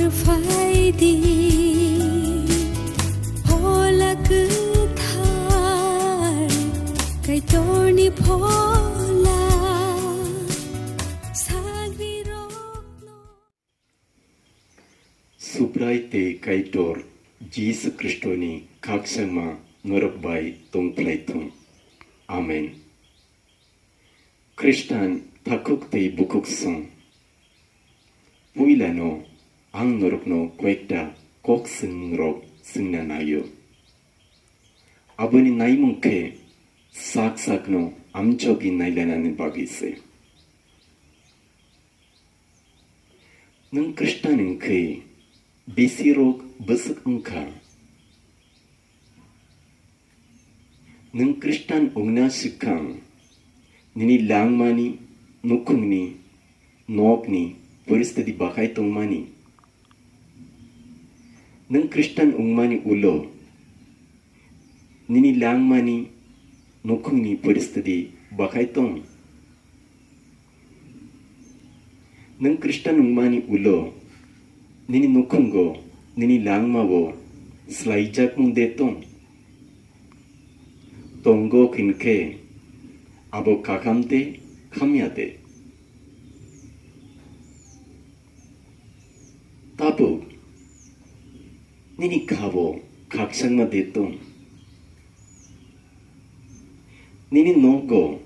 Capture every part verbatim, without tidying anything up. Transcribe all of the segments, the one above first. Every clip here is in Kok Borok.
Phaidi, Phola Kwthar, Kaitorni Phola, sagrirokno. Subrai tei Kaitor Jisu Khristoni khakchangma norok bai tongphlai thung. Amen. Khristan takhuk tei bukhuk song. Puilano ang norokno koyekta kok swngrok swngna naio. Aboni naimung khe sak sakno amjogwi nailanani bagwi se. Nwng Khristan wngkhe bisi rok bwswk wngkha? Nwng Khristan wngna swkang, nini langmani, nukhungni, nokni poristiti bakhai tongmani? Nwng Khristan wngmani ulo nini langmani, nukhungni poristiti bakhai tong? Nwng Khristan wngmani ulo nini nukhungo, nini langmao swlaijakmung de tong? Tongo hinkhe abo kaham de khamya de? Tabuk nini khabo khakchangma de tong? Nini nogo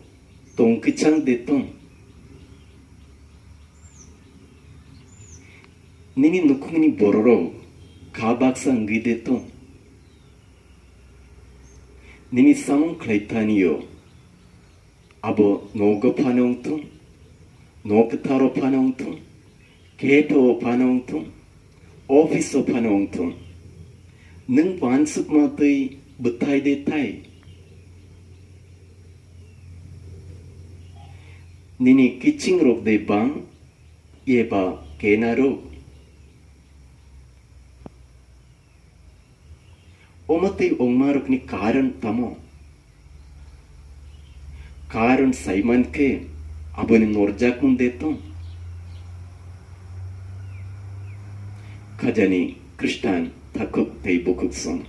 tong kwchang de tong? Nini nukhungni bororok kha baksa wngwi de tong? Nini samung khlai thani-o, abo nogo phano wng thung, nok kwtharo phano wng thung, kheto phano wng thung, office o phano wng thung, nwng uansukma twi bwthai de thai? Nini kiching rok de bang eba kena rok? Omo twi wngmarokni karon tamo? Karon saiman khe aboni norjakmung de tong? Khajani Khristan takhuk tei bukhuk song.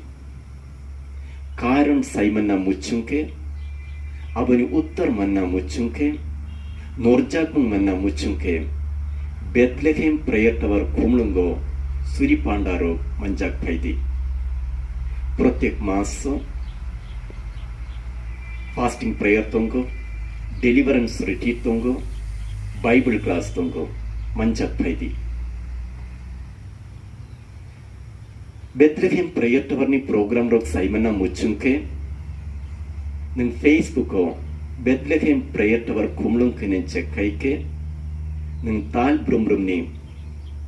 Karon saimanna muchung khe, aboni uttor manna muchung khe, norjakmung manna muchung khe, Bethlehem Prayer Tower khumlwngo suri pandarok manjak phaidi. Protek maso fasting prayer tongo, deliverance retreat tongo, Bible class tongo, manjak phaidi. Bethlehem Prayer Tower ni program rok saimana muchung khe, nwng Facebook o Bethlehem Prayer Tower khumlwng khe nini check khai khe, nwng tal brum brum ni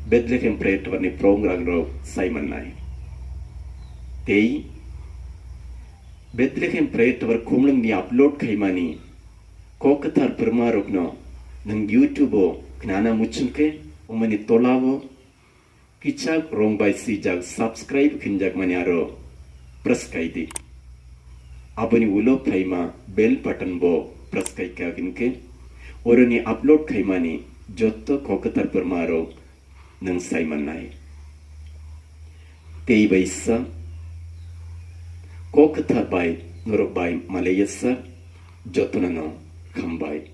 Bethlehem Prayer Tower ni program rok saimannai. Tei Bethlehem Prayer Tower khumlwng ni upload khaimani kok kwthar phrwma rokno nwng YouTube o khnana muchung khe, omani tola o kichak rong bai swijak subscribe khinjakmani aro press khai di. Aboni ulo phaima bell button bo press khai kha hinkhe, oroni upload khaimani jotto kok kwthar phrwma rok nwng sai mannai. Tei bai sa kok kwthar bai norok bai malaiya sa, jotono no hambai.